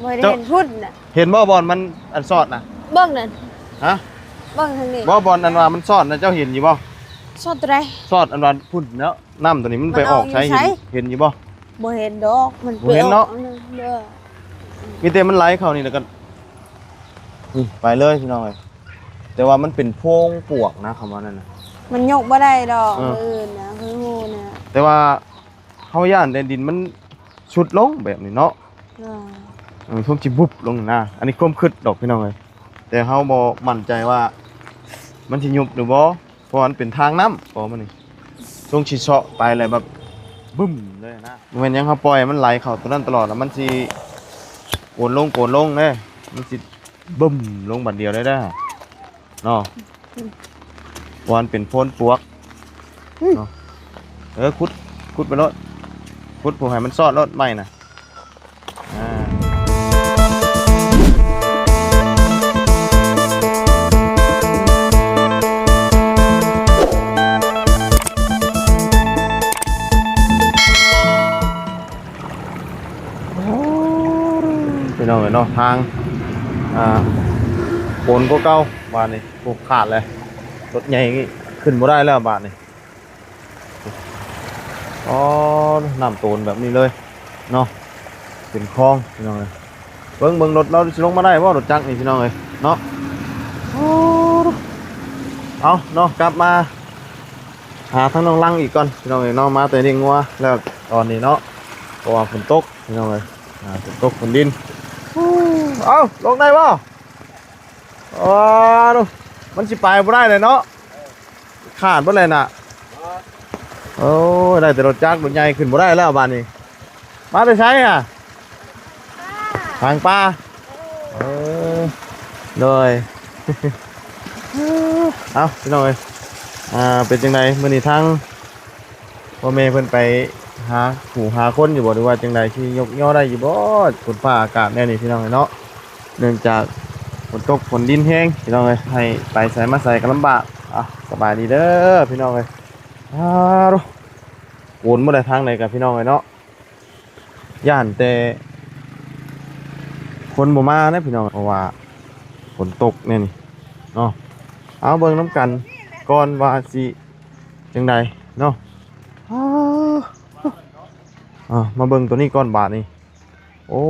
ບໍ່ໄດ້ເຫັນພຸ້ນນະ. ເຫັນບໍ່ບ່ອນມັນອັນຊອດນະ? ເບິ່ງນັ້ນ. ຮະ? ເບິ່ງທາງນີ້. ບໍ່ ບ່ອນອັນວ່າມັນຊອດນະ ເຈົ້າເຫັນຢູ່ບໍ່? ຊອດຕົວໃດ? ຊອດອັນວ່າພຸ້ນເນາະ ນ້ຳຕົວນີ້ມັນໄປອອກໃສ ມັນອອກຢູ່ໃສ? ເຫັນ ເຫັນຢູ່ບໍ່? ບໍ່ເຫັນດອກ ມັນບໍ່ເຫັນເນາະ. ໄປອອກອັນນັ້ນເດີ ມີແຕ່ມັນໄຫຼເຂົ້ານີ້ແລ້ວກໍ ນີ້ໄປເລີຍພີ່ນ້ອງເອີຍ. ແຕ່ວ່າມັນເປັນໂພງປວກນະ ຄຳວ່ານັ້ນນະ ມັນຍົກບໍ່ໄດ້ດອກ. ເອີ ມື້ອື່ນນະ ຄືຮູ້ນະ ແຕ່ວ່າເຮົາຢ້ານແຕ່ດິນມັນຊຸດລົງແບບນີ້ເນາະ. ເອີ ເອີ ຄົງຊິບຸບລົງນະ. ອັນນີ້ຄວາມຄິດດອກພີ່ນ້ອງເອີຍ ແຕ່ເຮົາບໍ່ໝັ້ນໃຈວ່າມັນຊິຍຸບຫຼືບໍ່ ເພາະວ່າມັນເປັນທາງນ້ຳ ເພາະວ່າມັນນີ້ຊົງຊິເຊາະໄປແລ້ວແບບບຶ້ມເລີຍນະ. ບໍ່ແມ່ນຫຍັງ ເຮົາປ່ອຍໃຫ້ມັນໄຫຼເຂົ້າຕົວນັ້ນຕະຫຼອດ ແລ້ວມັນຊິໂກນລົງ ໂກນລົງເດ້ ມັນຊິບຶ້ມລົງບາດດຽວເລີຍເດ້ ເນາະ. ອືມ ວ່າມັນເປັນໂພນປວກ ອືມ ເນາະ. ເອີ ຂຸດ ຂຸດໄປໂລດ ຂຸດຜູ້ໃຫ້ມັນຊອດໂລດໄມ້ນະ. ອ່າ ໂອ້ ພີ່ນ້ອງເອີຍເນາະ ທາງ ອ່າ ໂປນກວ່າເກົ່າບາດນີ້. ໂອ້ ຂາດແລ້ວ ລົດໃຫຍ່ຂຶ້ນບໍ່ໄດ້ແລ້ວບາດນີ້. ອໍ ນ້ຳໂຕນແບບນີ້ເລີຍເນາະ ເປັນຄອງພີ່ນ້ອງເອີຍ. ເບິ່ງ ເບິ່ງລົດລາວຊິລົງມາໄດ້ບໍ່ ລົດຈັກນີ້ພີ່ນ້ອງເອີຍເນາະ. ໂອ້ ເອົາເນາະ ກັບມາຫາທາງນ້ອງລັງອີກກ່ອນພີ່ນ້ອງເອີຍເນາະ. ມາແຕ່ລ້ຽງງົວແລ້ວຕອນນີ້ເນາະ ເພາະວ່າຝົນຕົກພີ່ນ້ອງເອີຍ. ອ່າ ຝົນຕົກຝົນດິນ. ເອົາ ລົງໄດ້ບໍ່? ອໍ ມັນຊິໄປບໍ່ໄດ້ແລ້ວເນາະ ຂາດເບິດແລ້ວນະ. ໂອ້ຍ ໄດ້ແຕ່ລົດຈັກ ລົດໃຫຍ່ຂຶ້ນບໍ່ໄດ້ແລ້ວບາດນີ້. ມາແຕ່ໃສຫະ? ທາງປ່າ. ເອີ ໂດຍ ເອົ້າ ພີ່ນ້ອງເອີຍ ອ່າ ເປັນຈັ່ງໃດມື້ນີ້ ທາງ ພໍ່ແມ່ເພິ່ນໄປຫາຜູ້ຫາຄົນຢູ່ບໍ່ ຫຼືວ່າຈັ່ງໃດ ຊິຍົກຍໍໄດ້ຢູ່ບໍ່ ຝົນຟ້າອາກາດແນວນີ້ພີ່ນ້ອງເອີຍເນາະ. ເນື່ອງຈາກຝົນຕົກຝົນດິນແຮງພີ່ນ້ອງເອີຍ ໃຫ້ໄປໃສມາໃສກໍລຳບາກ. ອ່ະ ສະບາຍດີເດີພີ່ນ້ອງເອີຍ. ອ້າ ໂກນບໍ່ໄດ້ທາງໃດກັນພີ່ນ້ອງເອີຍເນາະ. ຢ້ານແຕ່ຄົນບໍ່ມານະພີ່ນ້ອງ ເພາະວ່າຝົນຕົກແນວນີ້ເນາະ. ເອົາ ເບິ່ງນຳກັນກ່ອນວ່າຊິຈັ່ງໃດເນາະ. ເອົາ ມາເບິ່ງໂຕນີ້ກ່ອນບາດນີ້. ໂອ້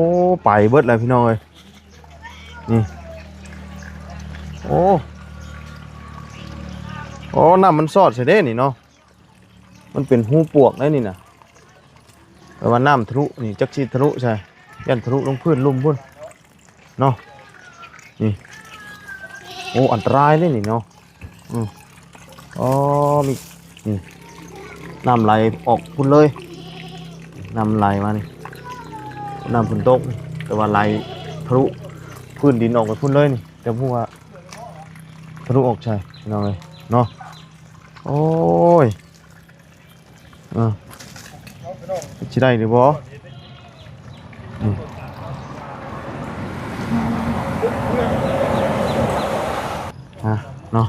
ໄປເບິດແລ້ວພີ່ນ້ອງເອີຍ ນີ້. ໂອ້ ໂອ້ ນ້ຳມັນຊອດໃສ່ເດ້ນີ້ເນາະ. ມັນເປັນຮູປວກໄດ໋ນີ້ນະ ແປວ່ານ້ຳທະລຸນີ້ ຈັກຊິທະລຸໃສ່ ຢ້ານທະລຸລົງພື້ນລຸ່ມພຸ້ນເນາະ. ນີ້ ໂອ້ ອັນຕະລາຍເດ້ນີ້ເນາະ. ອື ອໍ ມີ ນີ້ ນ້ຳໄຫຼອອກພຸ້ນເລີຍ ນ້ຳໄຫຼມານີ້ ນ້ຳຝົນຕົກ ແຕ່ວ່າໄຫຼທະລຸພື້ນດິນອອກໄປພຸ້ນເລີຍນີ້. ແຕ່ບໍ່ຮູ້ວ່າທະລຸອອກໃສພີ່ນ້ອງເອີຍເນາະ. ໂອ້ຍ ເອີ ຊິໄດ້ຫຼືບໍ່? ອືມ ອ່າ ເນາະ.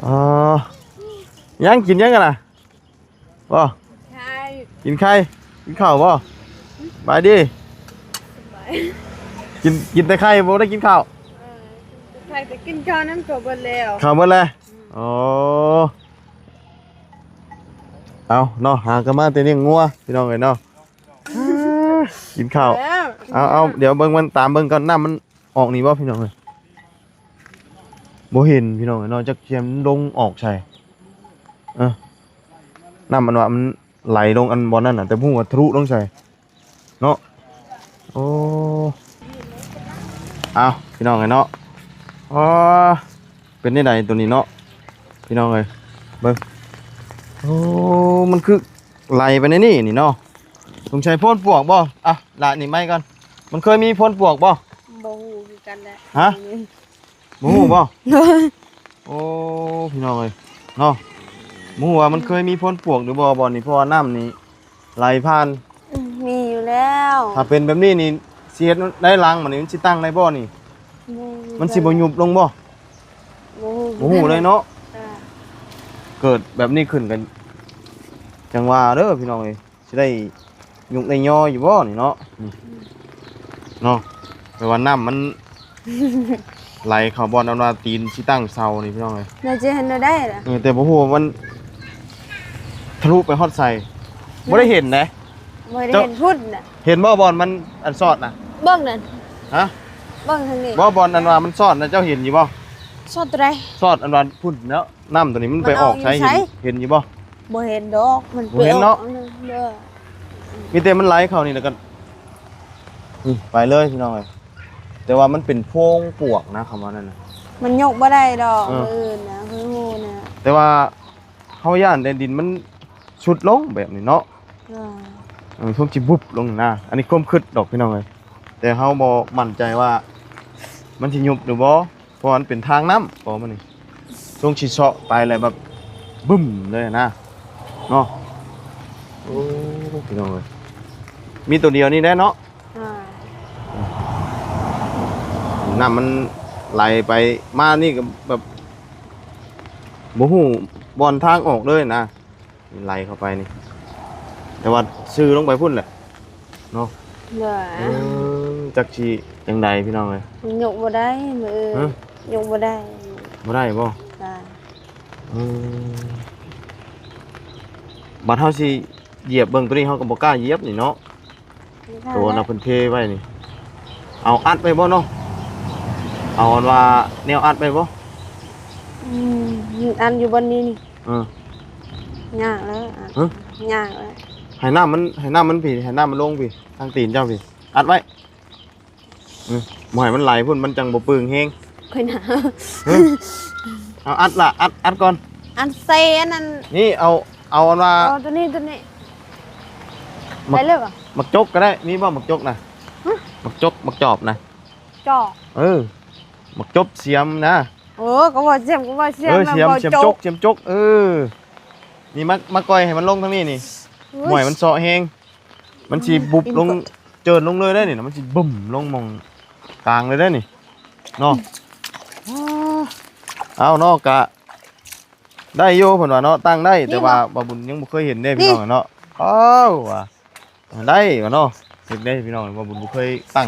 ເອີ ຍັງກິນຫຍັງກັນນະ? ບໍ່ ໄຂ່ ກິນໄຂ່ ກິນເຂົ້າບໍ່? ສະບາຍດີ ສະບາຍ ກິນ ກິນແຕ່ໄຂ່ ບໍ່ໄດ້ກິນເຂົ້າ. ເອີ ກິນແຕ່ໄຂ່ ແຕ່ກິນເຂົ້ານັ້ນກໍເບິດແລ້ວ ເຂົ້າເບິດແລ້ວ. ອືມ ອໍ ເອົາເນາະ ຫາກັນມາແຕ່ລ້ຽງງົວ ພີ່ນ້ອງເອີຍເນາະ. ກິນເຂົ້າ ເອົາ ເອົາ ດຽວເບິ່ງ ມັນຕາມເບິ່ງກ່ອນ ນ້ຳມັນອອກນີ້ບໍ່ ພີ່ນ້ອງເອີຍ? ບໍ່ເຫັນ ພີ່ນ້ອງເອີຍເນາະ ຈັກສຽມລົງອອກໃສ. ເອີ ນ້ຳມັນວ່າມັນໄຫຼລົງອັນບ່ອນນັ້ນນະ ແຕ່ບໍ່ຮູ້ວ່າທະລຸລົງໃສເນາະ. ໂອ້ ເອົາ ພີ່ນ້ອງເອີຍເນາະ. ອໍ ເປັນແນວໃດໂຕນີ້ເນາະ ພີ່ນ້ອງເອີຍ ເບິ່ງ. ໂອ້ ມັນຄືໄຫຼໄປໃນນີ້ນີ້ເນາະ. ສົງໄສໂພນປວກບໍ່? ອ່ະ ລະນີ້ໄມ້ກ່ອນ ມັນເຄີຍມີໂພນປວກບໍ່? ບໍ່ຮູ້ຄືກັນແຫຼະ ຮະ? ບໍ່ຮູ້ບໍ່? ໂອ້ ພີ່ນ້ອງເອີຍເນາະ ບໍ່ຮູ້ວ່າມັນເຄີຍມີໂພນປວກຫຼືບໍ່ບ່ອນນີ້ ເພາະວ່ານ້ຳນີ້ໄຫຼຜ່ານ. ອືມ ມີຢູ່ແລ້ວ ຖ້າເປັນແບບນີ້ນີ້ ຊິເຮັດໄດ້ຫຼັງມັນນີ້ ມັນຊິຕັ້ງໄດ້ບໍ່ນີ້? ບໍ່ ມັນຊິບໍ່ຍຸບລົງບໍ່? ບໍ່ຮູ້ ບໍ່ຮູ້ເລີຍເນາະ. ເກີດແບບນີ້ຂຶ້ນກໍຈັ່ງວ່າເດີ ພີ່ນ້ອງເອີຍ. ຊິໄດ້ຍຸກໄດ້ຍໍຢູ່ບໍ່ນີ້ເນາະ? ນີ້ ອືມ ເນາະ. ແປວ່ານ້ຳມັນ ໄຫຼເຂົ້າບ່ອນອັນວ່າຕີນຊິຕັ້ງເສົານີ້ ພີ່ນ້ອງເອີຍ. ແລ້ວຈະເຮັດແນວໃດລະ? ເອີ ແຕ່ບໍ່ຮູ້ວ່າມັນທະລຸໄປຮອດໃສ. ບໍ່ໄດ້ເຫັນເດ້. ບໍ່ໄດ້ເຫັນພຸ້ນນະ. ເຫັນບໍ່ບ່ອນມັນອັນຊອດນະ? ເບິ່ງນັ້ນ. ຮະ? ເບິ່ງທາງນີ້. ບໍ່ ບ່ອນອັນວ່າມັນຊອດນະ ເຈົ້າເຫັນຢູ່ບໍ່? ຊອດຕົວໃດ? ຊອດອັນວ່າພຸ້ນເນາະ. ນ້ຳຕົວນີ້ມັນໄປອອກໃສ? ມັນອອກຢູ່ໃສ? ເຫັນ ເຫັນຢູ່ບໍ່? ບໍ່ເຫັນດອກ. ມັນ ບໍ່ເຫັນເນາະ. ໄປອອກ ເອີ ມີແຕ່ມັນໄຫຼເຂົ້ານີ້ແລ້ວກໍ ນີ້ ໄປເລີຍ ພີ່ນ້ອງເອີຍ. ແຕ່ວ່າມັນເປັນໂພງປວກນະ ຄຳວ່ານັ້ນນະ. ມັນຍົກບໍ່ໄດ້ດອກ. ເອີ ມື້ອື່ນນະ ຄືຮູ້ນະ. ແຕ່ວ່າເຮົາຢ້ານແຕ່ດິນມັນຊຸດລົງແບບນີ້ເນາະ. ເອີ ເອີ ຄົງຊິບຸບລົງນະ. ອັນນີ້ຄວາມຄິດດອກ ພີ່ນ້ອງເອີຍ. ແຕ່ເຮົາບໍ່ໝັ້ນໃຈວ່າມັນຊິຍຸບຫຼືບໍ່. ເພາະວ່າມັນເປັນທາງນ້ຳ ເພາະວ່າມັນນີ້ ຊ່ວງຊິເຊາະໄປແລ້ວແບບບຶ້ມເລີຍນະ ເນາະ. ໂອ້ ພີ່ນ້ອງເອີຍ ມີຕົວດຽວນີ້ແຫຼະເນາະ. ອ່າ ນ້ຳມັນໄຫຼໄປມານີ້ກໍແບບ ບໍ່ຮູ້ບ່ອນທາງອອກເລີຍນະ. ໄຫຼເຂົ້າໄປນີ້ ແຕ່ວ່າຊື່ລົງໄປພຸ້ນແຫຼະເນາະ. ໂດຍ ເອີ ຈັກຊິຈັ່ງໃດ ພີ່ນ້ອງເອີຍ. ມັນຍົກບໍ່ໄດ້ມື້ອື່ນ. ຮະ? ຍົກບໍ່ໄດ້. ບໍ່ໄດ້ບໍ່? ຈ້າ. ເອີ ບັດເຮົາຊິຢຽບເບິ່ງຕົວນີ້ ເຮົາກໍບໍ່ກ້າຢຽບນີ້ເນາະ. ໂຕນະ ເພິ່ນເທໄວ້ນີ້ ເອົາອັດໄວ້ບໍ່ເນາະ? ເອົາອັນວ່າແນວອັດໄວ້ບໍ່? ອືມ ອັດຢູ່ບ່ອນນີ້ນີ້. ເອີ ຍາກແລ້ວ. ຮະ? ຍາກແລ້ວ. ໃຫ້ນ້ຳມັນ ໃຫ້ນ້ຳມັນພີ້ ໃຫ້ນ້ຳມັນລົງພີ້ ທາງຕີນເຈົ້າພີ້ ອັດໄວ້. ອືມ ບໍ່ໃຫ້ມັນໄຫຼພຸ້ນ ມັນຈັ່ງບໍ່ປຶງແຮງ. ຂ້ອຍໜາວ. ຮະ? ເອົາອັດລະ ອັດ ອັດກ່ອນ. ອັດໃສ່ອັນນັ້ນ. ນີ້ ເອົາ ເອົາອັນວ່າ ເອົາຕົວນີ້ ຕົວນີ້ ໝາກ ໄດ້ເລີຍບໍ່? ໝາກຈົກກໍໄດ້. ມີບໍ່ໝາກຈົກນະ? ຮະ? ໝາກຈົກ ໝາກຈອບນະ. ຈອບ. ເອີ ໝາກຈົບສຽມນະ. ໂອ້ ກໍວ່າສຽມ ກໍວ່າສຽມ. ເອີ ສຽມ ສຽມຈົກ ສຽມຈົກ. ເອີ ນີ້ ມາ ມາກ່ອຍໃຫ້ມັນລົງທາງນີ້ນີ້. ໂອ້ຍ ຫ້ວຍ ມັນເຊາະແຮງ ມັນຊິບຸບລົງ ເຈີນລົງເລີຍໄດ໋ນີ້ນະ. ມັນຊິບຶ້ມລົງໝ່ອງກາງເລີຍໄດ໋ນີ້ເນາະ. ອືມ ເອົາເນາະ ກະໄດ້ຢູ່ເພິ່ນວ່າເນາະ ຕັ້ງໄດ້. ແຕ່ວ່າບ່າວບຸນຍັງບໍ່ເຄີຍເຫັນເດ້ ພີ່ນ້ອງເນາະ. ເອົາວ່າ ໄດ້ວະເນາະ. ເຮັດໄດ້ພີ່ນ້ອງ ວ່າບຸນບໍ່ເຄີຍຕັ້ງ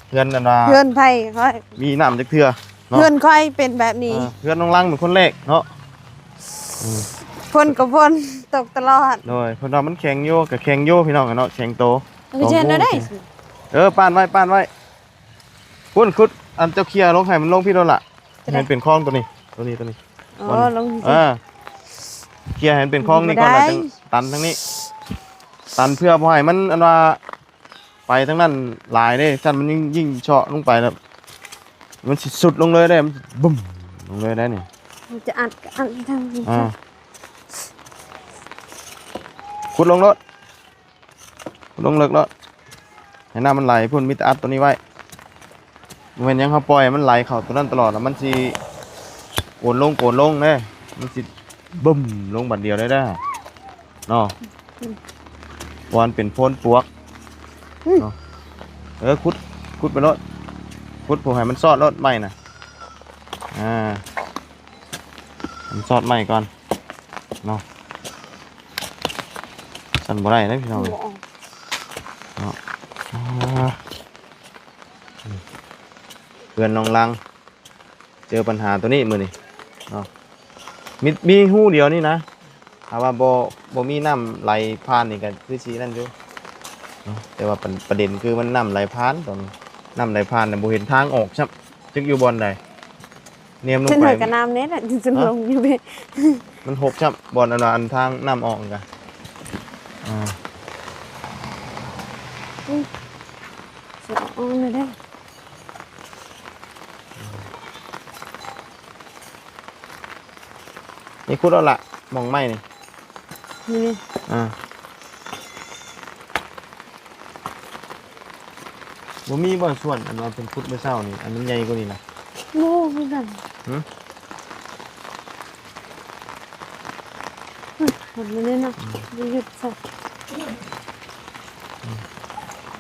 ເຮືອນ ອັນວ່າເຮືອນໄຜຂ້ອຍ ມີນ້ຳຈັກເທື່ອເນາະ. ເຮືອນຂ້ອຍເປັນແບບນີ້. ເອີ ເຮືອນນ້ອງລັງເປັນຄົນແລກເນາະ. ອືມ ຝົນກໍຝົນຕົກຕະຫຼອດ. ໂດຍ ເພິ່ນວ່າມັນແຂງຢູ່ ກໍແຂງຢູ່ພີ່ນ້ອງເນາະ ແຂງໂຕ. ມັນຊິເຮັດແນວໃດ? ເອີ ປ້ານໄວ້ ປ້ານໄວ້. ພຸ້ນ ຂຸດ ອັນເຈົ້າເຄຍລົງໃຫ້ມັນລົງພີ້ໂລດລະ. ໃຫ້ມັນເປັນຄອງຕົວນີ້ ຕົວນີ້ ຕົວນີ້. ອໍ ລົງ ເອີ ເຄຍໃຫ້ມັນເປັນຄອງນີ້ກ່ອນ ແລ້ວຈັ່ງຕັນທາງນີ້ ຕັນເພື່ອບໍ່ໃຫ້ມັນ ອັນວ່າ ໄປທາງນັ້ນຫຼາຍເດ້ ຊັ້ນມັນຍິ່ງ ຍິ່ງເຊາະລົງໄປແລ້ວ ມັນຊິຊຸດລົງເລີຍເດ້ ມັນບຶ້ມລົງເລີຍໄດ໋ນີ້. ມັນຈະອັດ ອັດທາງນີ້. ອ່າ ຂຸດລົງໂລດ. ລົງເລິກແລ້ວ ໃຫ້ນ້ຳມັນໄຫຼພຸ້ນ. ມີແຕ່ອັດຕົວນີ້ໄວ້. ບໍ່ແມ່ນຫຍັງ ເຮົາປ່ອຍໃຫ້ມັນໄຫຼເຂົ້າຕົວນັ້ນຕະຫຼອດ ແລ້ວມັນຊິໂກນລົງ ໂກນລົງເດ້. ມັນຊິບຶ້ມລົງບາດດຽວເລີຍເດ້ເນາະ. ອືມ ເພາະມັນເປັນໂພນປວກ. ອືມ ເນາະ. ເອີ ຂຸດ ຂຸດໄປໂລດ. ຂຸດເພື່ອໃຫ້ມັນຊອດໂລດໄມ້ນະ. ອ່າ ມັນຊອດໄມ້ກ່ອນເນາະ. ຊັ້ນບໍ່ໄດ້ເດ້ພີ່ນ້ອງເອີຍ ບໍ່ອອກ ເນາະ. ອ່າ ເຮືອນນ້ອງລັງ ເຈີບັນຫາຕົວນີ້ມື້ນີ້ເນາະ. ມີ ມີຮູດຽວນີ້ນະ. ຖ້າວ່າບໍ່ ບໍ່ມີນ້ຳໄຫຼຜ່ານນີ້ກໍຄືຊິນັ້ນຢູ່ເນາະ. ແຕ່ວ່າປະ ປະເດັນຄືມັນນ້ຳໄຫຼຜ່ານ ຕອນນ້ຳໄຫຼຜ່ານນະ ບໍ່ເຫັນທາງອອກຊ້ຳ ຈັກຢູ່ບ່ອນໃດ. ແນມລົງໄປ ຈະໜ້ອຍກະນ້ຳແດ່ລະ ຈະລົງຢູ່ເບ. ມັນຫົກຊ້ຳ ບ່ອນອັນວ່າອັນທາງນ້ຳອອກກະ. ອ່າ ອືມ ຊິເອົາອອກແນວໃດ? ນີ້ ຂຸດເອົາລະ ໝ່ອງໄມ້ນີ້. ນີ້ ອ່າ ບໍ່ມີບໍ່ ສ່ວນອັນວ່າເພິ່ນຂຸດມື້ເຊົ້ານີ້ ອັນມັນໃຫຍ່ກວ່ານີ້ນະ? ບໍ່ຮູ້ຄືກັນ. ຫຶ? ອືມ ໝົດແລ້ວເນາະ. ອືມ ໄດ້ຢຸດຊະ.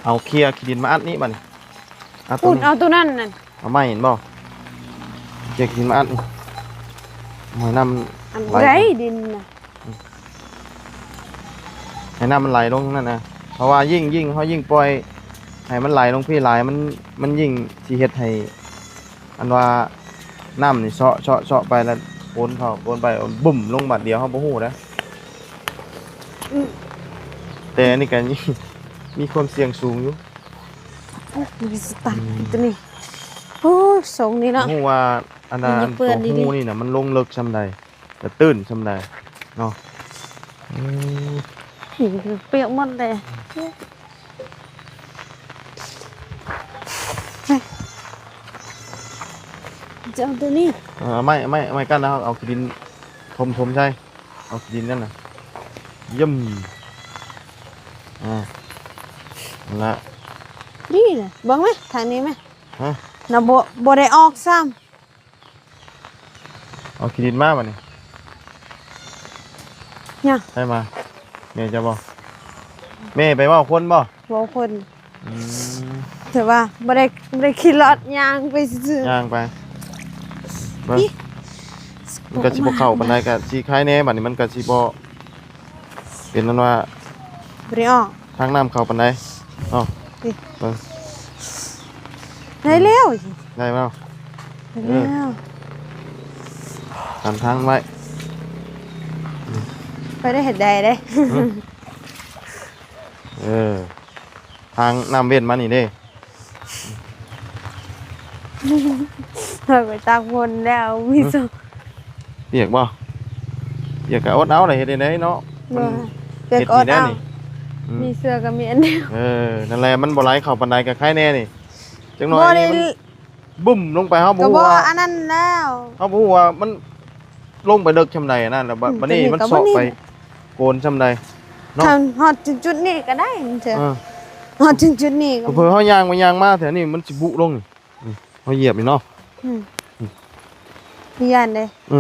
ເອົາເຄຍຂີ້ດິນມາອັດນີ້ບັດນີ້. ເອົາຕົວນັ້ນ ເອົາຕົວນັ້ນນັ້ນ ເອົາໄມ້ເຫັນບໍ່? ເຄຍຂີ້ດິນມາອັດນີ້ ໃຫ້ນ້ຳ ອັນ ໄຫຼ ໄດ້ດິນນະ. ໃຫ້ນ້ຳມັນໄຫຼລົງທາງນັ້ນນະ ເພາະວ່າຍິ່ງ ຍິ່ງ ເຮົາຍິ່ງປ່ອຍ ໃຫ້ມັນໄຫຼລົງພີ້ຫຼາຍ ມັນ ມັນຍິ່ງຊິເຮັດໃຫ້ ອັນວ່ານ້ຳນີ້ເຊາະ ເຊາະ ເຊາະໄປ ແລ້ວໂອນເຂົ້າໂອນໄປ ບຸ້ມລົງບາດດຽວ ເຮົາບໍ່ຮູ້ເດ້. ອືມ ແຕ່ອັນນີ້ກໍ ມີຄວາມສ່ຽງສູງຢູ່. ໂອ້ຍ ມີສະຕັນ ອືມ ຕົວນີ້. ໂອ້ຍ ຊົງນີ້ເນາະ ຮູ້ວ່າອັນນັ້ນ ອັນຕົວຮູນີ້ນະ ມັນລົງເລິກສ່ຳໃດ ແລະ ຕື້ນສ່ຳໃດເນາະ. ອືມ ປຽກໝົດເດ້. ຈະເອົາຕົວນີ້ ເອີ ເອົາໄມ້ ເອົາໄມ້ ເອົາໄມ້ກັ້ນ ແລ້ວເອົາຂີ້ດິນຖົມໆໃສ່ ເອົາຂີ້ດິນນັ້ນນະ ຢ້ຳ ອ່າ ນັ້ນລະ ນີ້ນະ ເບິ່ງແມະ ທາງນີ້ແມະ ຮະ ນະ ບໍ່ ບໍ່ໄດ້ອອກຊ້ຳ. ເອົາຂີ້ດິນມາບາດນີ້ ຍັງ ໃຜມາ ແມ່ເຈົ້າບໍ່? ແມ່ໄປເວົ້າຄົນບໍ່? ເວົ້າຄົນ ອືມ ແຕ່ວ່າບໍ່ໄດ້ ບໍ່ໄດ້ຂີ່ລົດ ຍ່າງໄປຊື່ໆ ຍ່າງໄປ ເບິ່ງ ອີ ມັນກໍຊິບໍ່ເຂົ້າປານໃດ ກໍຊິຄາຍແດ່ ບາດນີ້ມັນກໍຊິບໍ່ ເປັນອັນວ່າ ບໍ່ໄດ້ອອກ ທາງນ້ຳເຂົ້າປານໃດເນາະ. ນີ້ ເບິ່ງ ໄດ້ແລ້ວ ໄດ້ແລ້ວ ໄດ້ແລ້ວ ເອີ ກັນທາງໄວ້ ໄປໄດ້ເຮັດໄດ້ເດ້. ຫືມ ເອີ ທາງນ້ຳເວັ້ນມານີ້ເດ້. ເຮົາໄປຕາກຝົນແລ້ວ ມີ ຫືມ ສອງ ປຽກບໍ່? ປຽກກໍອົດເອົາແຫຼະ ເຮັດຈັ່ງໃດເນາະ? ບໍ່ ມັນ ປຽກກໍອົດເອົາ ເຮັດນີ້ແດ່ນີ້ ອືມ ມີເສື້ອກໍມີອັນດຽວ. ເອີ ນັ້ນແຫຼະ ມັນບໍ່ໄຫຼເຂົ້າປານໃດ ກໍໄຄແດ່ນີ້ ຈັກໜ້ອຍນີ້ມັນ ບໍ່ໄດ້ ບຸ້ມລົງໄປ ເຮົາບໍ່ ກໍບໍ່ຮູ້ວ່າ ອັນນັ້ນແລ້ວ ເຮົາບໍ່ຮູ້ວ່າມັນ ລົງໄປເລິກຊ່ຳໃດຫັ້ນນະ ແລ້ວບາດ ອືມ ບາດນີ້ມັນເຊາະໄປ ໂກນຊ່ຳໃດເນາະ. ຄັນຮອດຈຸດນີ້ກໍໄດ້ ເອີ ຮອດເຖິງຈຸດນີ້ກໍ ເຜີເຮົາຍ່າງໄປຍ່າງມາແຖວນີ້ມັນຊິບຸລົງນີ້ ເຮົາຢຽບນີ້ເນາະ. ອືມ ອືມ ຢ້ານເດ້ ເອີ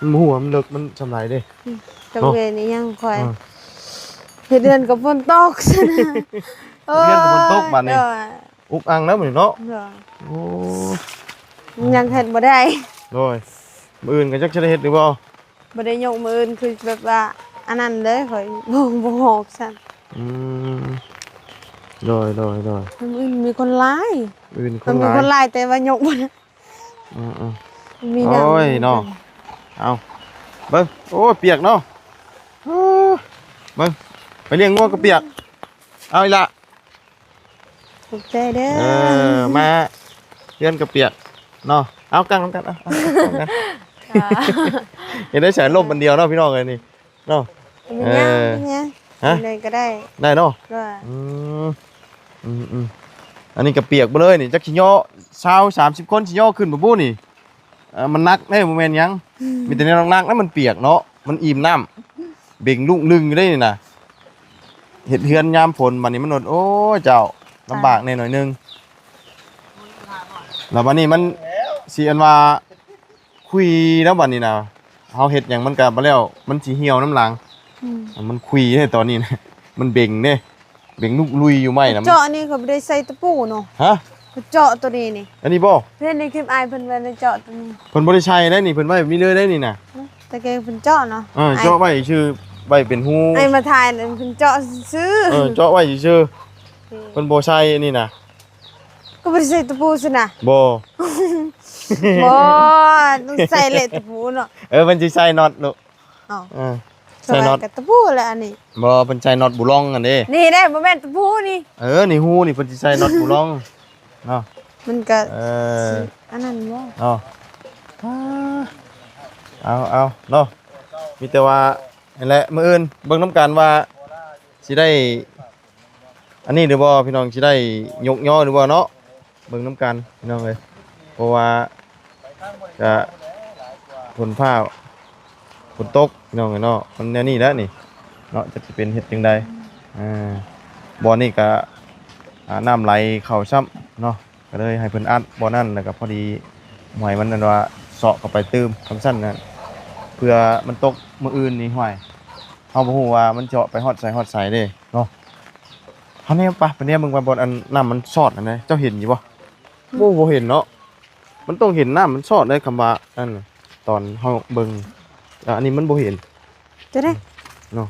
ມັນບໍ່ຮູ້ວ່າມັນເລິກມັນຊ່ຳໃດເດ້. ອືມ ເນາະ ເວນີ້ຍັງຄ່ອຍ ເອີ ເຮັດເຮືອນກໍຝົນຕົກຊັ້ນນະ. ໂອ້ຍ ເຮືອນກໍຝົນຕົກບາດນີ້ ໂດຍ ອຸກອັ່ງແລ້ວມື້ນີ້ເນາະ. ໂດຍ ໂອ້ ຍັງເຮັດບໍ່ໄດ້ ໂດຍ ມື້ອື່ນກໍຈັກຊິໄດ້ເຮັດຫຼືບໍ່? ບໍ່ໄດ້ຍົກ ມື້ອື່ນຄືແບບວ່າອັນນັ້ນເລີຍ ຂ້ອຍບໍ່ ບໍ່ຮອບຊ້ຳ. ອືມ ໂດຍ ໂດຍ ໂດຍ ມື້ອື່ນມີຄົນຫຼາຍ ມື້ອື່ນມີຄົນຫຼາຍ ມີຄົນຫຼາຍ ແຕ່ວ່າຍົກບໍ່ໄດ້. ອືມໆ ມີ ໂອ້ຍເນາະ ເອົາ ເບິ່ງ ໂອ້ຍ ປຽກເນາະ ເບິ່ງ ໄປລ້ຽງງົວກໍປຽກ ເອົາອີ່ຫຼ້າ ຂອບໃຈເດີ ເອີ ມາເຮືອນກໍປຽກເນາະ. ເອົາ ກັງນຳກັນ ເອົາ ກັງນຳກັນ ອ່າ ເຮັດໄດ້ໃສ່ລົມອັນດຽວເນາະ ພີ່ນ້ອງເອີຍ ນີ້ເນາະ. ເອີ ເປັນຫຍັງ ເອີ ເປັນຫຍັງ ຮະ ແນວໃດກໍໄດ້ ໄດ້ເນາະ ວ່າ ອືມ ອືມໆ ອັນນີ້ກໍປຽກເບິດເລີຍນີ້ ຈັກຊິຍໍຊາວສາມສິບຄົນຊິຍໍຂຶ້ນບໍ່ບຸນີ້. ເອີ ມັນໜັກເດ້ ບໍ່ແມ່ນຫຍັງ ອືມ ມີແຕ່ແນວໜັກໆ ແລ້ວມັນປຽກເນາະ ມັນອີ່ມນ້ຳ ເບັງລຸງລຶງຢູ່ເດ້ນີ້ນະ. ເຮັດເຮືອນຍາມຝົນ ບາດນີ້ມັນ ໂອ້ຍ ເຈົ້າ ລຳບາກແດ່ໜ້ອຍໜຶ່ງ ແລ້ວບາດນີ້ມັນຊິອັນວ່າ ຄຸຍແລ້ວບາດນີ້ນະ ເຮົາເຮັດຫຍັງມັນກໍບໍ່ແລ້ວ ມັນຊິຫ່ຽວນຳຫຼັງ. ອືມ ມັນຄຸຍເດ້ຕອນນີ້ນະ ມັນເບັງເດ້ ເບັງລຸກລຸຍຢູ່ໄມ້ນະ. ເຈາະນີ້ເຂົາບໍ່ໄດ້ໃສ່ຕະປູເນາະ. ຮະ? ເຂົາເຈາະໂຕນີ້ນີ້. ອັນນີ້ບໍ່? ເຫັນໃນຄລິບອ້າຍເພິ່ນວ່າໄດ້ເຈາະໂຕນີ້. ເພິ່ນບໍ່ໄດ້ໃສ່ໄດ້ນີ້ ເພິ່ນໄວ້ແບບນີ້ເລີຍໄດ້ນີ້ນະ. ແຕ່ແກເພິ່ນເຈາະເນາະ. ເອີ ອ້າຍ ເຈາະໄວ້ຊື່ ໄວ້ເປັນຮູ. ອ້າຍມາຖ່າຍນັ້ນເພິ່ນເຈາະຊື່. ເອີ ເຈາະໄວ້ຊື່. ເອີ ເພິ່ນບໍ່ໃສ່ອັນນີ້ນະ. ກໍບໍ່ໄດ້ໃສ່ຕະປູຊັ້ນນະ? ບໍ່ ບໍ່ ຕ້ອງໃສ່ເລະຕະປູເນາະ. ເອີ ເພິ່ນຊິໃສ່ນັອດລູກ. ເອົາ ເອີ ໃສ່ນັອດ ໃສ່ກັບຕະປູແຫຼະອັນນີ້. ບໍ່ ເພິ່ນໃສ່ນັອດບູລອງຫັ້ນເດ້. ນີ້ເດ້ ບໍ່ແມ່ນຕະປູນີ້. ເອີ ນີ້ຮູນີ້ ເພິ່ນຊິໃສ່ນັອດບູລອງເນາະ. ມັນກໍ ເອີ ຊິອັນນັ້ນບໍ່ເນາະ. ເອົາ ເອົາເນາະ ມີແຕ່ວ່າ ນັ້ນແຫຼະ ມື້ອື່ນເບິ່ງນຳກັນວ່າຊິໄດ້ ອັນນີ້ຫຼືບໍ່ ພີ່ນ້ອງ ຊິໄດ້ຍົກຍໍຫຼືບໍ່ເນາະ. ເບິ່ງນຳກັນ ພີ່ນ້ອງເອີຍ ເພາະວ່າກະຝົນຟ້າຝົນຕົກ ພີ່ນ້ອງເອີຍເນາະ. ມັນແນວນີ້ແຫຼະນີ້ເນາະ ຈັກຊິເປັນເຮັດຈັ່ງໃດ. ອ່າ ບ່ອນນີ້ກະ ອ່າ ນ້ຳໄຫຼເຂົ້າຊ້ຳເນາະ ກໍເລີຍໃຫ້ເພິ່ນອັດບ່ອນນັ້ນ ແລ້ວກໍພໍດີຫ້ວຍມັນ ອັນວ່າເຊາະເຂົ້າໄປຕື່ມ ຈັ່ງຊັ້ນນະ ເພື່ອມັນຕົກມື້ອື່ນນີ້ ຫ້ວຍ ເຮົາບໍ່ຮູ້ວ່າມັນເຈາະໄປຮອດໃສຮອດໃສເດ້ເນາະ. ເຮົາແນມໄປ ໄປແນມເບິ່ງວ່າບ່ອນອັນນ້ຳມັນຊອດຫັ້ນນະ ເຈົ້າເຫັນຢູ່ບໍ່? ອືມ ໂອ້ ບໍ່ເຫັນເນາະ. ມັນຕ້ອງເຫັນນ້ຳມັນຊອດເດ້ ຄຳວ່າອັນນັ້ນ ຕອນເຮົາເບິ່ງ ແຕ່ອັນນີ້ມັນບໍ່ເຫັນ. ຈະໄດ້ ເນາະ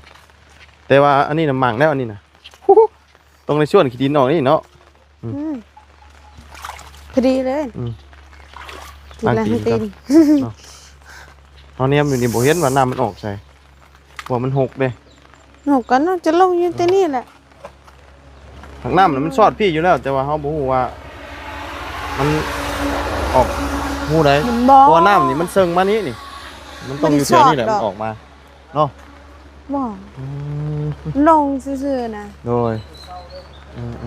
ແຕ່ວ່າອັນນີ້ນະໝັ່ງແລ້ວ ອັນນີ້ນະ ຕ້ອງໄດ້ຊວນຂີ້ດິນອອກນີ້ເນາະ. ອືມ ພໍດີເລີຍ ອືມ ກິນແລ້ວ ຕີນ ເນາະ ເຮົາແນມຢູ່ນີ້ບໍ່ເຫັນວ່ານ້ຳມັນອອກໃສ ເພາະວ່າມັນຫົກເດ້ ຫົກກໍໜ້າຈະລົງຢູ່ແຕ່ນີ້ແຫຼະ ທາງນ້ຳນະມັນຊອດພີ້ຢູ່ແລ້ວ ແຕ່ວ່າເຮົາບໍ່ຮູ້ວ່າມັນອອກຮູໃດ ມັນບໍ່ ເພາະວ່ານ້ຳນີ້ມັນເຊິ່ງມານີ້ນີ້ ມັນຕ້ອງຢູ່ແຖວນີ້ແຫຼະ ມັນອອກມາເນາະ ບໍ່ ອືມ ລົງຊື່ໆນະ ໂດຍ ອືມໆ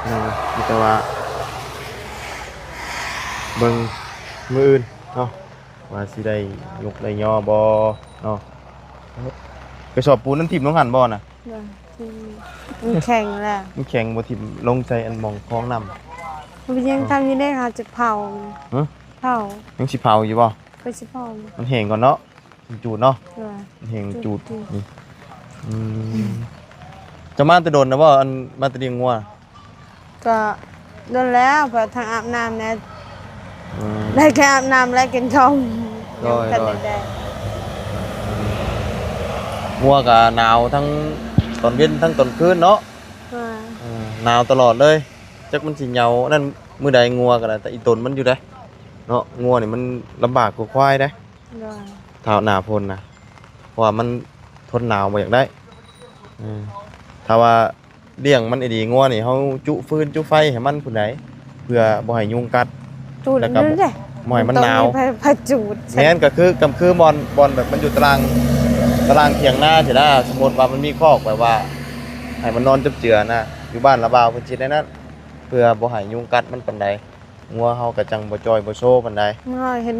ເນາະ ມີແຕ່ວ່າເບິ່ງມື້ອື່ນເນາະ ວ່າຊິໄດ້ຍົກໄດ້ຍໍບໍ່ເນາະ ກະສອບປູນນັ້ນຖິ້ມລົງຫັ້ນບໍ່ນະ? ບໍ່ ມັນແຂງແລ້ວ ມັນແຂງບໍ່ ຖິ້ມລົງໃສ່ອັນໝ່ອງຄອງນ້ຳ ມັນຍັງທຳຢູ່ເດ້ ເຮົາຈະເຜົາ ຮະ? ເຜົາ ຍັງຊິເຜົາຢູ່ບໍ່? ກໍຊິເຜົາ ມັນແຫ້ງກ່ອນເນາະ ຈຶ່ງຈູດເນາະ ໂດຍ ແຫ້ງຈູດ ຈູດ ນີ້ ອືມ ເຈົ້າມາແຕ່ດົນແລ້ວບໍ່? ອັນມາແຕ່ລ້ຽງງົວ ກໍດົນແລ້ວ ເພາະທັງອາບນ້ຳແດ່ ອືມ ໄດ້ແຄ່ອາບນ້ຳ ແລະ ກິນເຂົ້າ ໂດຍ ຍັງບໍ່ທັນໄດ້ ໂດຍ ໄດ້ ງົວກໍໜາວທັງຕອນເວັນທັງຕອນຄືນເນາະ ໂດຍ ເອີ ໜາວຕະຫຼອດເລີຍ ຈັກມັນຊິເຫຍົານັ້ນມື້ໃດ ງົວກໍໄດ້ ແຕ່ອີຕົນມັນຢູ່ເດ້ເນາະ ງົວນີ້ມັນລຳບາກກວ່າຄວາຍເດ້ ໂດຍ ຖ້າໜ້າຝົນນະ ເພາະວ່າມັນທົນໜາວບໍ່ຢາກໄດ້ ເອີ ຖ້າວ່າລ້ຽງມັນດີໆ ງົວນີ້ ເຮົາຈຸຟືນຈຸໄຟໃຫ້ມັນພຸ້ນໃດ ເພື່ອບໍ່ໃຫ້ຍຸງກັດ ຈູດ ແລ້ວກໍບໍ່ໃຫ້ມັນໜາວ ມັນຕ້ອງມີໄຟ ໄຟຈູດ ແມ່ນ ກໍຄື ກໍຄືບ່ອນ ບ່ອນແບບມັນຢູ່ຕາລາງ ຕາລາງຖຽງນາຊີ້ນະ ສົມມຸດວ່າມັນມີຄອກແບບວ່າໃຫ້ມັນນອນຈັບເຈືອນະ ຢູ່ບ້ານລາວເພິ່ນຊິເຮັດແນວນັ້ນ ເພື່ອບໍ່ໃຫ້ຍຸງກັດມັນປານໃດ. ງົວເຮົາກໍຈັ່ງບໍ່ຈ່ອຍບໍ່ໂຊປານໃດ. ເຮົາເຫັນ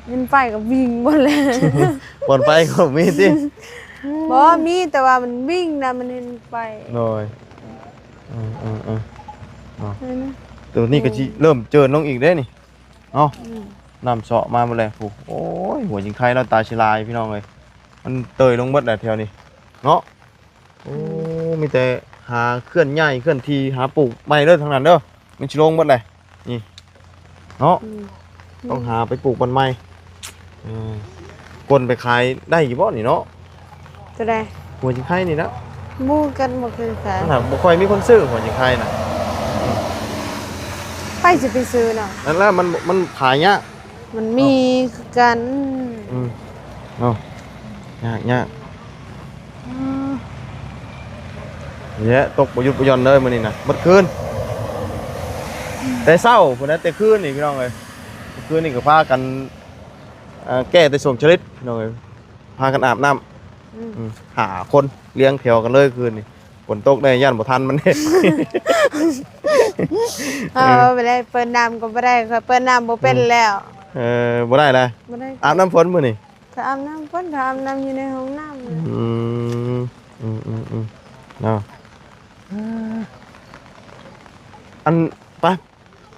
ເຫັນໄຟກໍວິ່ງໝົດແລ້ວ. ບ່ອນໄຟກໍມີຕິ? ບໍ່ ມີ ແຕ່ວ່າມັນວິ່ງນະ ມັນເຫັນໄຟ. ໂດຍ ເອີໆໆ ເນາະ ແຕ່ນີ້ກໍຊິເລີ່ມເຈີນລົງອີກເດ້ນີ້ເນາະ. ອືມ ນ້ຳເຊາະມາໝົດແລ້ວ. ໂອ້ຍ ຫົວຈິງໄຄລາວຕາຊິລາຍ ພີ່ນ້ອງເອີຍ ມັນເຕີຍລົງໝົດແລ້ວແຖວນີ້ເນາະ. ໂອ້ ອືມ ມີແຕ່ຫາເຄື່ອນຍ້າຍເຄື່ອນທີ່ ຫາປູກໃໝ່ເດີ ທາງນັ້ນເດີ ມັນຊິລົງໝົດແຫຼະ ນີ້ເນາະ. ອືມ ຕ້ອງຫາໄປປູກບ່ອນໃໝ່. ເອີ ກົນໄປຂາຍໄດ້ຢູ່ບໍ່ນີ້ເນາະ? ຕົວໃດ? ຫົວຈິງໄຄນີ້ນະ. ບໍ່ ກັນບໍ່ເຄີຍຂາຍ ມັນຫາບໍ່ຄ່ອຍມີຄົນຊື້ຫົວຈິງໄຄນະ. ໃຜຊິໄປຊື້ເນາະ? ນັ້ນລະ ມັນ ມັນຂາຍຍາກ. ມັນມີຄືກັນ. ອືມ ເນາະ ຍາກ ຍາກ. ອືມ ນີ້ແຫຼະ ຕົກບໍ່ຢຸດບໍ່ຢ່ອນເລີຍມື້ນີ້ນະ ໝົດຄືນ. ອືມ ແຕ່ເຊົ້າພຸ້ນນະ ແຕ່ຄືນນີ້ ພີ່ນ້ອງເອີຍ ຄືນນີ້ກໍພາກັນ ເອີ ແກ້ແຕ່ຊ່ວງຊະລິດ ພີ່ນ້ອງເອີຍ ພາກັນອາບນ້ຳ. ອືມ ອືມ ຫ້າຄົນລຽງແຖວກັນເລີຍຄືນນີ້. ຝົນຕົກແດ່ ຢ້ານບໍ່ທັນມັນເດ້. ເອີ ບໍ່ໄດ້ ເປີດນ້ຳກໍບໍ່ໄດ້ ຂ້ອຍເປີດນ້ຳບໍ່ເປັນແລ້ວ. ເອີ ບໍ່ໄດ້ລະ ບໍ່ໄດ້ ອາບນ້ຳຝົນມື້ນີ້. ຂ້ອຍອາບນ້ຳຝົນ ຂ້ອຍອາບນ້ຳຢູ່ໃນຫ້ອງນ້ຳ. ອືມ ອືມໆໆ ເນາະ. ອັນ ໄປ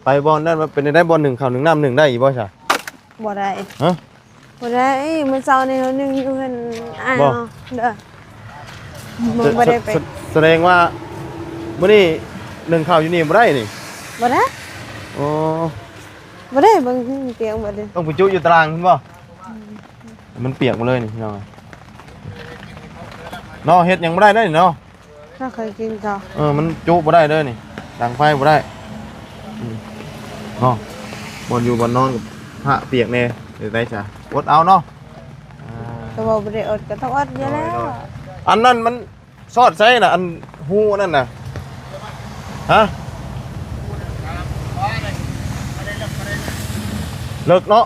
ໄປບ່ອນນັ້ນ ມັນເປັນໄດ້ ບ່ອນໜຶ້ງເຂົ້າໜຶ້ງນ້ຳ ໜຶ້ງໄດ້ຢູ່ບໍ່ຊະ? ບໍ່ໄດ້. ຮະ? ບໍ່ໄດ້ ມື້ເຊົ້ານີ້ເຮົາໜຶ້ງຢູ່ເຮືອນອ້າຍເຮົາ. ບໍ່ ເດີ ບໍ່ໄດ້ໄປ. ສະ ສະແດງວ່າມື້ນີ້ໜຶ້ງເຂົ້າຢູ່ນີ້ບໍ່ໄດ້ນີ້? ບໍ່ໄດ້. ອໍ ບໍ່ໄດ້ ເບິ່ງ ປຽກໝົດເລີຍ. ຕ້ອງໄປຈຸຢູ່ຕາລາງພຸ້ນບໍ່? ອືມ ມັນປຽກໝົດເລີຍນີ້ ພີ່ນ້ອງເນາະ. ເຮັດຫຍັງບໍ່ໄດ້ເດ້ນີ້ເນາະ. ຖ້າເຄີຍກິນເຂົ້າ ເອີ ມັນຈຸບໍ່ໄດ້ເດີນີ້ ດັງໄຟບໍ່ໄດ້. ອືມ ເນາະ ບ່ອນຢູ່ບ່ອນນອນກໍພະປຽກແດ່ ເຮັດໄດ້ຊະ ອົດເອົາເນາະ. ອ່າ ກໍວ່າບໍ່ໄດ້ອົດກໍຕ້ອງອົດຢູ່ແລ້ວ. ໂດຍໆ ອັນນັ້ນມັນຊອດໃສນະ ອັນຮູອັນນັ້ນນະ? ຮະ? ເລິກເນາະ.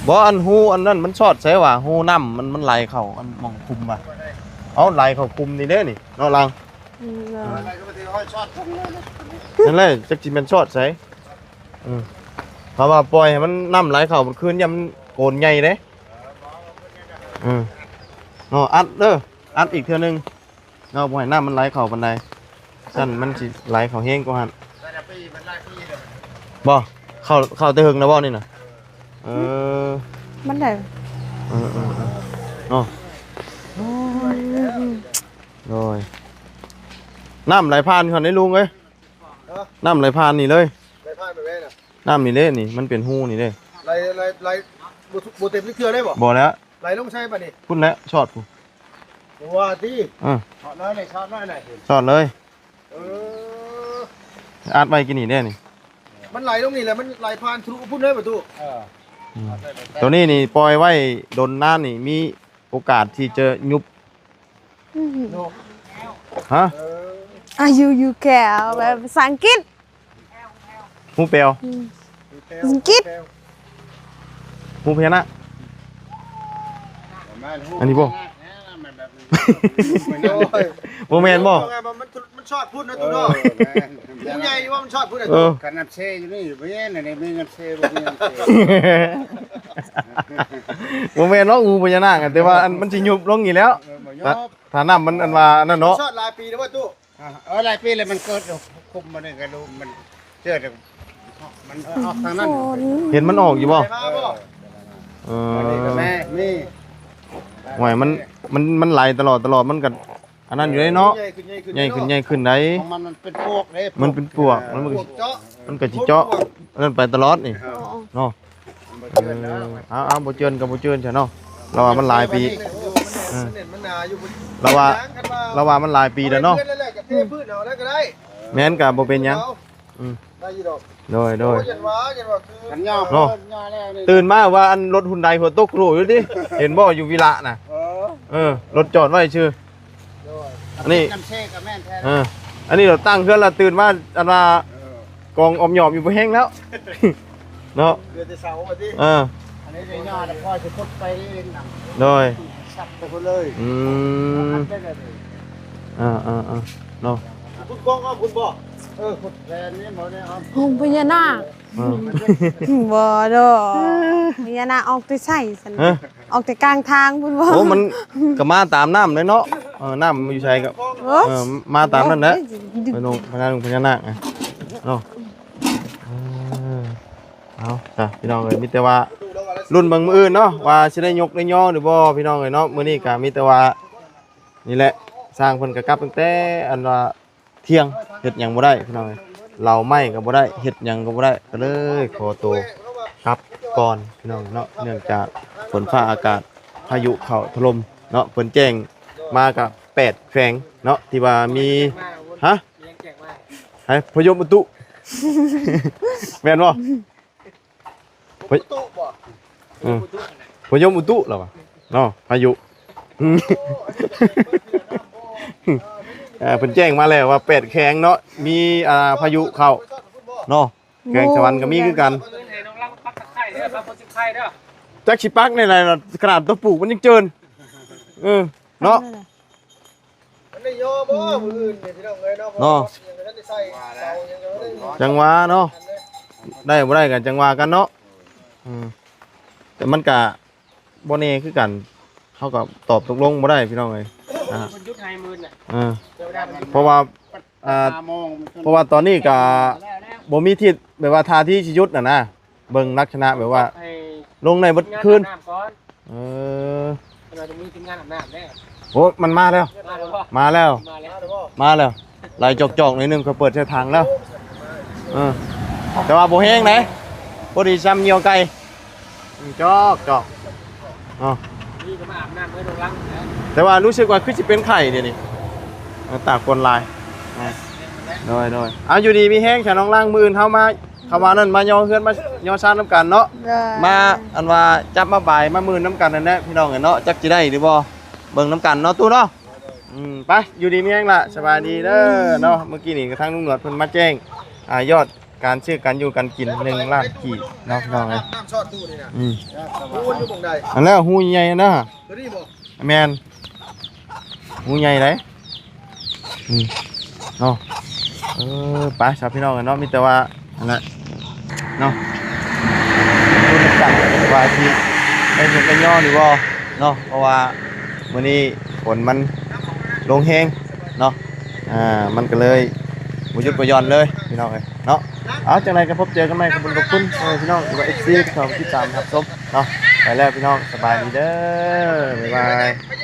ບໍ່ ອັນຮູອັນນັ້ນມັນຊອດໃສຫວາ? ຮູນ້ຳມັນ ມັນໄຫຼເຂົ້າອັນໝ່ອງຂຸມຫວາ? ເອົ້າ ໄຫຼເຂົ້າຂຸມນີ້ເດ້ນີ້ເນາະ ຫຼັງ. ອືມ ນັ້ນແຫຼະ ຈັກຊິແມ່ນຊອດໃສ. ອືມ ຖ້າວ່າປ່ອຍໃຫ້ມັນ ນ້ຳໄຫຼເຂົ້າໝົດຄືນ ຢ້ານມັນໂກນໃຫຍ່ເດ້. ອືມ ເນາະ ອັດເດີ ອັດອີກເທື່ອໜຶ່ງ. ເນາະ ບໍ່ໃຫ້ນ້ຳມັນໄຫຼເຂົ້າປານໃດ ຊັ້ນມັນຊິໄຫຼເຂົ້າແຮງກວ່າຫັ້ນ. ບໍ່ ເຂົ້າ ເຂົ້າແຕ່ເຫິງແລ້ວບໍ່ນີ້ນະ? ເອີ ມັນໄດ້ ເອີໆໆ ເນາະ. ໂອ້ຍ ໂດຍ ນ້ຳໄຫຼຜ່ານຫັ້ນເດ້ລຸງເອີຍ. ຮະ? ນ້ຳໄຫຼຜ່ານນີ້ເລີຍ. ໄຫຼຜ່ານແບບໃດນະ? ນ້ຳນີ້ເດ້ນີ້ ມັນເປັນຮູນີ້ເດ້. ໄຫຼ ໄຫຼ ໄຫຼ ບໍ່ ບໍ່ເຕັມຈັກເທື່ອເລີຍບໍ່? ບໍ່ແລ້ວ. ໄຫຼລົງໃສບາດນີ້? ພຸ້ນແຫຼະ ຊອດພຸ້ນ. ບໍ່ວ່າຕິ ເອີ ຊອດນ້ອຍນີ້ ຊອດນ້ອຍນີ້ ຊອດເລີຍ. ເອີ ອັດໄວ້ກິນນີ້ເດ້ນີ້ ມັນໄຫຼລົງນີ້ແຫຼະ ມັນໄຫຼຜ່ານທະລຸພຸ້ນເດ້ປະຕູ. ເອີ ອືມ ໂຕນີ້ນີ້ປ່ອຍໄວ້ດົນນານນີ້ ມີໂອກາດທີ່ຈະຍຸບ. ອືມ ຮະ? ເອີ Are you you girl ແບບພາສາອັງກິດ. ຮູແປວ ອືມ ອັງກິດ ຮູພະຍານາກ ອັນນີ້ບໍ່? ບໍ່ແມ່ນບໍ່? ມັນຊອດພຸ້ນເນາະ ເອີ ຕູ້ເນາະ ແມ່ນ ໃຫຍ່ວ່າມັນຊອດພຸ້ນ. ເອີ ຄັນນ້ຳເຊຢູ່ນີ້ ບໍ່ແມ່ນ ອັນນີ້ມີນ້ຳເຊ ບໍ່ມີນ້ຳເຊ. ບໍ່ແມ່ນເນາະ ຮູພະຍານາກ ແຕ່ວ່າອັນມັນຊິຍຸບລົງນີ້ແລ້ວ. ເອີ ບໍ່ຍຸບ ຖ້າ ຖ້ານ້ຳມັນອັນວ່າອັນນັ້ນເນາະ. ຊອດຫຼາຍປີແລ້ວບໍ່ຕູ້? ອ່າ ເອີ ຫຼາຍປີແລ້ວ ມັນເກີດຄຸມມານີ້ກະດູ ມັນເຈີ ມັນອອກທາງນັ້ນ. ເຫັນມັນອອກຢູ່ບໍ່? ເອີ ເອີ ອັນນີ້ກະແມ່ນ ນີ້ ໂອ້ຍ ມັນ ມັນ ມັນໄຫຼຕະຫຼອດ ຕະຫຼອດ ມັນກະອັນນັ້ນຢູ່ເດ້ເນາະ ໃຫຍ່ຂຶ້ນ ໃຫຍ່ຂຶ້ນ ໃຫຍ່ຂຶ້ນ ໃຫຍ່ຂຶ້ນໄດ໋. ຂອງມັນ ມັນເປັນປວກເດ້ ມັນເປັນປວກ ເອີ ມັນກະຊິເຈາະ ເອີ ມັນກະຊິເຈາະອັນນັ້ນໄປຕະຫຼອດນີ້ ເອີ ເນາະ. ເອີ ເອົາ ເອົາ ບໍ່ເຈື່ອນກະບໍ່ເຈື່ອນຊະເນາະ ລາວວ່າມັນຫຼາຍປີ. ເອີ ລາວວ່າ ລາວວ່າມັນຫຼາຍປີແລ້ວເນາະ. ແມ່ນ ກະບໍ່ເປັນຫຍັງ. ອືມ ໄດ້ຢູ່ດອກ ໂດຍ ໂດຍ ໂອ້ຍ ຢ່າວ່າ ຢ່າວ່າ ຄື ເນາະ ຕື່ນມາວ່າອັນລົດຮຸນໄດຫົວຕົກໂລຢູ່ຕິ ເຫັນບໍ່ ຢູ່ວິລະນະ. ເອີ ເອີ ລົດຈອດໄວ້ຊື່ ໂດຍ ອັນນີ້ ນ້ຳເຊກະແມ່ນແທ້. ເອີ ອັນນີ້ລາວຕັ້ງເຮືອນລະຕື່ນມາ ອັນວ່າ ເອີ ກອງອອມຫຍອບຢູ່ບໍ່ແຮງແລ້ວເນາະ ເຫຼືອແຕ່ເສົາວ່າຕິ. ເອີ ອັນນີ້ໄດ້ຍອດແລ້ວ ພໍຊິຂຸດໄປເອງນຳ ໂດຍ ສັບໄປພຸ້ນເລີຍ. ອືມ ເອີ ເອີ ເນາະ ຂຸດກອງເອົາພຸ້ນບໍ່? ເອີ ຂຸດແຜ່ນນີ້ບໍ່ໄດ້ເອົາ ໂຮງພະຍານາກ. ເອີ ບໍ່ດອກ ພະຍານາກອອກແຕ່ໃສຊັ້ນ? ຮະ? ອອກແຕ່ກາງທາງພຸ້ນບໍ່? ໂອ້ ມັນກະມາຕາມນ້ຳເດ້ເນາະ. ເອີ ນ້ຳຢູ່ໃສກະ ເອີ ເອີ ມາຕາມນັ້ນແຫຼະ ໂອ້ຍ ພະຍານາກ ພະຍານາກເນາະ. ເອີ ເອົາຊະ ພີ່ນ້ອງເອີຍ ມີແຕ່ວ່າລຸ້ນເບິ່ງມື້ອື່ນເນາະ ວ່າຊິໄດ້ຍົກໄດ້ຍໍຫຼືບໍ່ ພີ່ນ້ອງເອີຍເນາະ. ມື້ນີ້ກະມີແຕ່ວ່າ ນີ້ແຫຼະ ຊ່າງເພິ່ນກະກັບຕັ້ງແຕ່ອັນວ່າທ່ຽງ ເຮັດຫຍັງບໍ່ໄດ້ ພີ່ນ້ອງເອີຍ ເຫຼົາໄມ້ກະບໍ່ໄດ້ ເຮັດຫຍັງກະບໍ່ໄດ້ ກະເລີຍຂໍໂຕກັບກ່ອນ ພີ່ນ້ອງເນາະ. ເນື່ອງຈາກຝົນຟ້າອາກາດ ພາຍຸເຂົ້າຖະຫຼົ່ມເນາະ ເພິ່ນແຈ້ງມາກະແປດແຂວງເນາະ ທີ່ວ່າມີ ຮະ? ໃຜ? ພະຍົມອຸຕຸ ແມ່ນບໍ່? ພະ ເອີ ພະຍົມອຸຕຸລະວ່າເນາະ ພາຍຸ ເອີ ເພິ່ນແຈ້ງມາແລ້ວວ່າແປດແຂວງເນາະ ມີ ອ່າ ພາຍຸເຂົ້າເນາະ. ແຂວງສະຫວັນກະມີຄືກັນ. ຈັກຊິປັກແນວໃດລະ ຂະໜາດຕົວປູກມັນຍັງເຈີນ ເອີ ເນາະ. ມັນໄດ້ຍໍບໍ່ມື້ອື່ນນີ້ ພີ່ນ້ອງເອີຍເນາະ ເນາະ ຍັງບໍ່ທັນໄດ້ໃສ່ເສົາຫຍັງ ຈັ່ງວ່າເນາະ ໄດ້ບໍ່ໄດ້ກະຈັ່ງວ່າກັນເນາະ. ອືມ ແຕ່ມັນກະບໍ່ແນ່ຄືກັນ ເຮົາກະຕອບຕົກລົງບໍ່ໄດ້ ພີ່ນ້ອງເອີຍ. ອ່າ ເອີ ເພາະວ່າ ອ່າ ເພາະວ່າຕອນນີ້ກະບໍ່ມີທິດ ແບບວ່າທ່າທີຊິຢຸດຫັ້ນນະ. ເບິ່ງລັກສະນະແບບວ່າລົງໄດ້ເບິດຄືນ. ເອີ ເພິ່ນວ່າຈະມີທີມງານອາບນ້ຳແດ່. ໂອ້ ມັນມາແລ້ວ ມາແລ້ວ ມາແລ້ວ ມາແລ້ວ ມາແລ້ວ. ໄຫຼຈອກໆ ໜ້ອຍໜຶ່ງ ຂ້ອຍເປີດໃສ່ຖັງແລ້ວ. ເອີ ແຕ່ວ່າບໍ່ແຮງໃດ ພໍດີຊ່ຳຍ່ຽວໄກ່. ອືມ ຈອກໆ ເນາະ. ນີ້ກະມາອາບນ້ຳເອີ ລົງຫຼັງ ແຕ່ວ່າຮູ້ສຶກວ່າຄືຊິເປັນໄຂ້ດຽວນີ້ ເອີ ຕາກຝົນຫຼາຍ. ເອີ ໂດຍໆ ເອົາ ຢູ່ດີມີແຮງຊະນ້ອງຫຼັງ ມື້ອື່ນເຮົາມາ ຄຳວ່ານັ້ນມາຍໍເຮືອນມາຍໍຊານນຳກັນເນາະ. ໂດຍ ມາ ອັນວ່າຈັບມາບາຍມາມື່ນນຳກັນຫັ້ນແຫຼະ ພີ່ນ້ອງເອີຍເນາະ. ຈັກຊິໄດ້ຫຼືບໍ່ ເບິ່ງນຳກັນເນາະ ຕູ້ເນາະ. ອືມ ໄປ ຢູ່ດີມີແຮງລະ ສະບາຍດີເດີເນາະ. ມື້ກີ້ນີ້ກະທາງລຸງໜວດເພິ່ນມາແຈ້ງ ອ່າ ຍອດການຊື້ການຢູ່ການກິນໜຶ່ງລ້ານກີບເນາະ ພີ່ນ້ອງເອີຍ. ນ້ຳຊອດຕູ້ນີ້ນະ ອືມ ຮູມັນຢູ່ໝ່ອງໃດ? ອັນນັ້ນຮູໃຫຍ່ຫັ້ນນະ ໂຕນີ້ບໍ່? ແມ່ນ ຮູໃຫຍ່ໃດ໋. ອືມ ເນາະ ເອີ ໄປຊະ ພີ່ນ້ອງເນາະ. ມີແຕ່ວ່າ ອັນນັ້ນເນາະ ລຸ້ນນຳກັນວ່າຊິໄດ້ຍົກໄດ້ຍໍຫຼືບໍ່ເນາະ ເພາະວ່າມື້ນີ້ຝົນມັນລົງແຮງເນາະ. ອ່າ ມັນກະເລີຍບໍ່ຢຸດບໍ່ຢ່ອນເລີຍ ພີ່ນ້ອງເອີຍເນາະ. ເອົາ ຈັ່ງໃດກະພົບເຈີກັນໃໝ່ ຂອບຄຸນ ຂອບຄຸນ ເອີ ພີ່ນ້ອງ ຫຼືວ່າ ເອັຟຊີ ທີ່ເຂົ້າມາຕິດຕາມຮັບຊົມເນາະ. ໄປແລ້ວ ພີ່ນ້ອງ ສະບາຍດີເດີ ບາຍບາຍ.